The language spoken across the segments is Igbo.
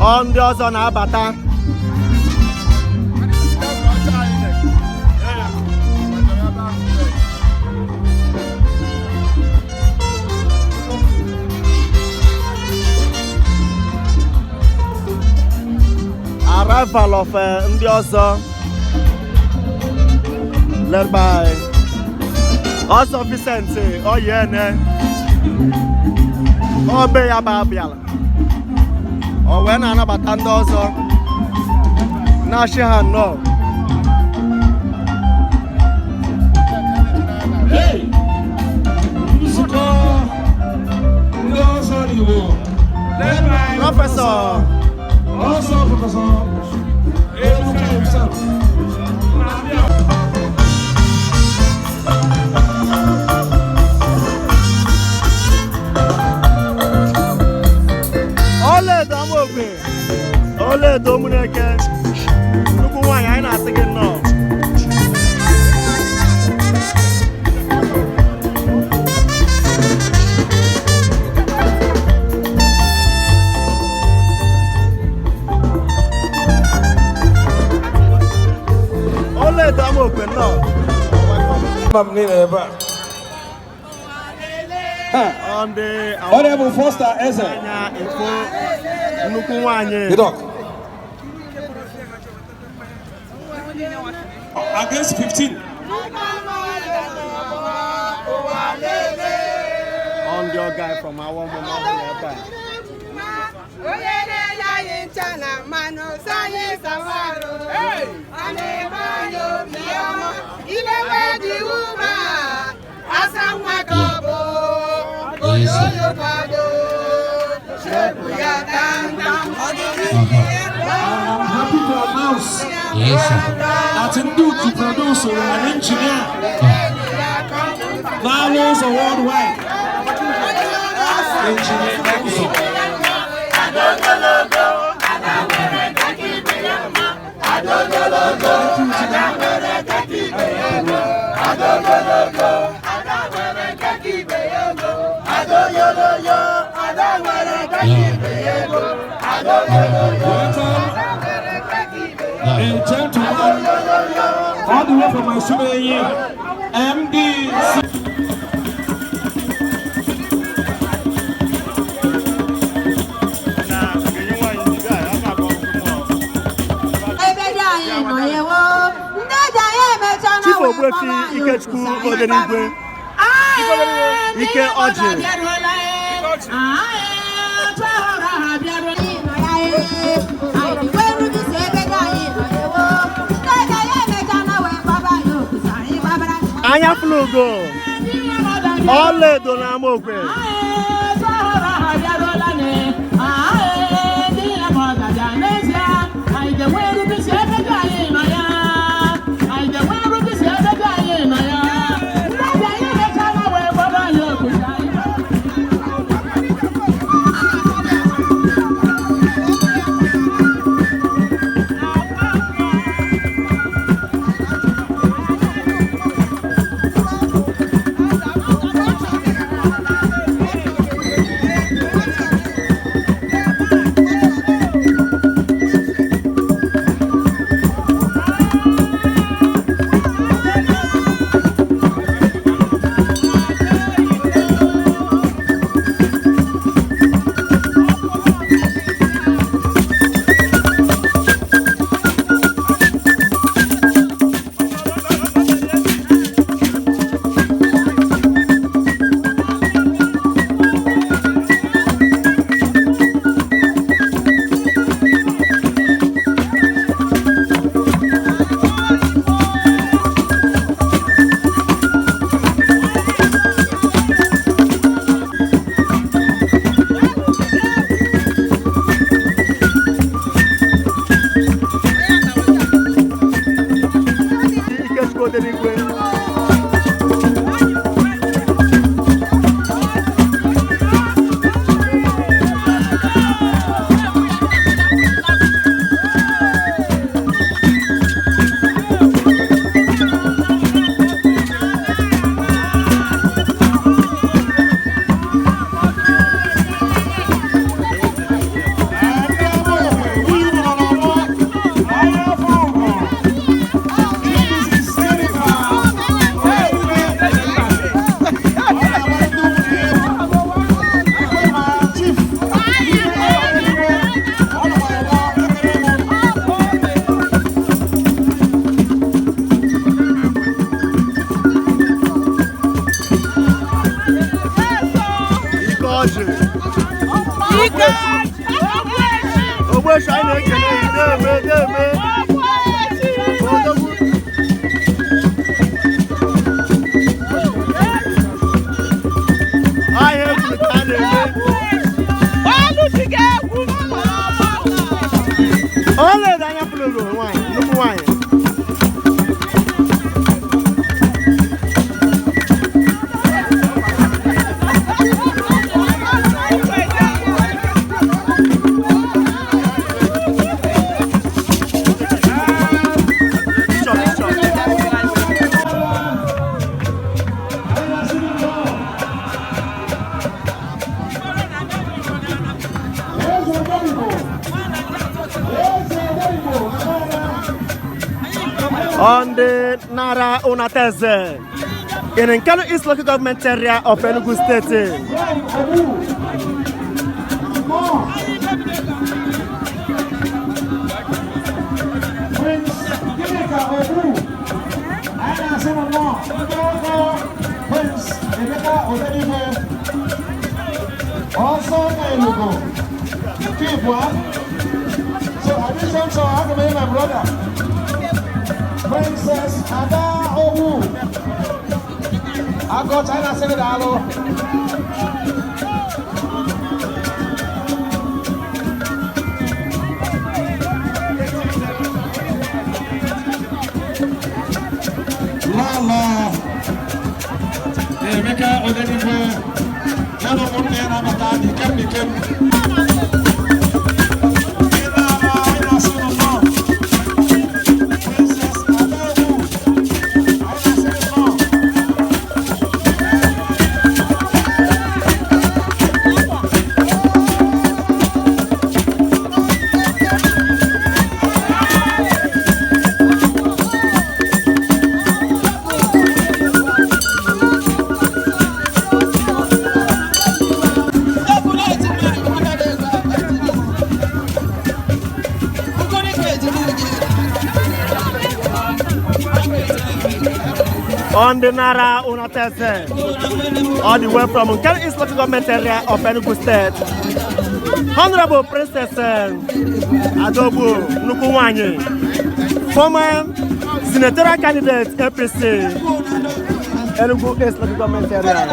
Ọ ndị ọzọ na-abata. Arrival of ndị ọzọ led by Ọzọ Vincent Oyene. Obe ya bụ abịala o wee na-anabata ndị ọzọ na-achị ha nnọọ. Hey! Nzukọ ndị ọzọ Igbo led by Professor Ọzọ Professor Ebuka himself. Ọlaedo Amaokwe, Ọlaedo Ụmụneke, nnukwu nwaanyị, anyị na-asị gị nnọọ. Ọlaedo Amaokwe, nnọọ. Ama m niile ebe a. Ọ ndị Honorable Foster Eze. anya efo nnukwu nwaanyị. The doc. Against 15. Ọ ndị ọga from Awọmụmụ ọhụrụ ebe a. Onye na-enye anyị ncha na mmanụ sọ anyị sawarụ, ọ na-eme anyị obi ọma. Ilewe dị ume asa nwa ka ọ bụ oyoyo kwado shepụ ya tamtam. I'm happy to announce that ndị otu produce an engineer na-alụ ụzọ worldwide. Engineer Ụzọ. Welcome a gentleman all the way from Osumenyi, MD. Na ga-enye nwaanyị njide a, a ga-agba ọkụ mmụọ. Ebe dị anyị nọ yewo ndị eji anyị emecha na Chief wee Ogbuefi kpọrọ anyị Ikechukwu oku, sị anyị Odenigwe. Aye, Ike ndị Ọjị. abịaruola, aye, otu ọhụrụ ahụ abịaruola. Nọ ya, anyị wee rubisi ebe dị anyị nọ yewo ndị eji anyị emecha na wee kpọrọ anyị oku, sị anyị gbabara. Anya flugo Ọlaedo na Amaokwe. Aye, otu ọhụrụ ahụ abịaruola ne. Aye, ndị ya ma ọ ga-abịa n'ezie. Anyị ga-enwe nrubisi ebe dị anyị nọ ya. Anyị ga-enwe nrubisi ebe dị anyị nọ ya. Ndị ọbịa anyị emechala wee kpọrọ anyị oku, sị anyị Ogbueshi anyị na-ekele gị, deme deme. Odogwu. Ahịa ekwuru ka a na-eme. Ọlaedo anya fụlụrụ nwaanyị, nnukwu nwaanyị. Bishop, Bishop. On the Nara Unateze in Nkanu East Local Government Area of Enugu State. Prince Ginika Obu, anyị na-asị m nnọọ, ndị ọgọ Prince Emeka Odenigbo, ọsọ na-elugo, nke ịbụa. So at this juncture, aga m enye my brother, Princess Ada Owu. Agọcha, anyị na-asị gị daalụ. Lala Emeka Odenigbo ya na ụmụnne ya na-abata n'ikem n'ikem. Lala, anyị na-asị unu nnọọ. Princess Ada Owu, anyị na-asị gị nnọọ. On the Nara Unateze, all the way from Nkanu East Local Government Area of Enugu State. Honorable Princess Adobu Nnukwu Nwanyi, former senatorial candidate APC, Enugu East Local Government Area.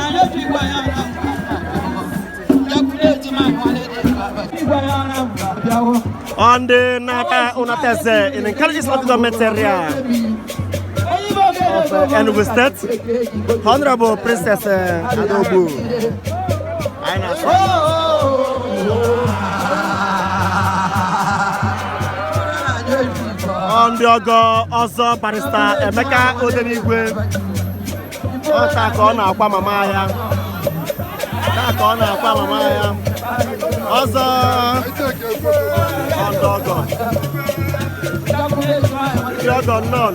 On the Nara Unateze in Nkanu East Local Government Area of Enugu State, Honorable Princess Adobu. Anyị na-asị. Ọ ndị ọgọ ọzọ barista Emeka Odenigwe, ọ taa ka ọ na-akwa mama ya, taa ka ọ na-akwa mama ya ọzọ. Ọ ndị ọgọ, ndị ọgọ nnọọ.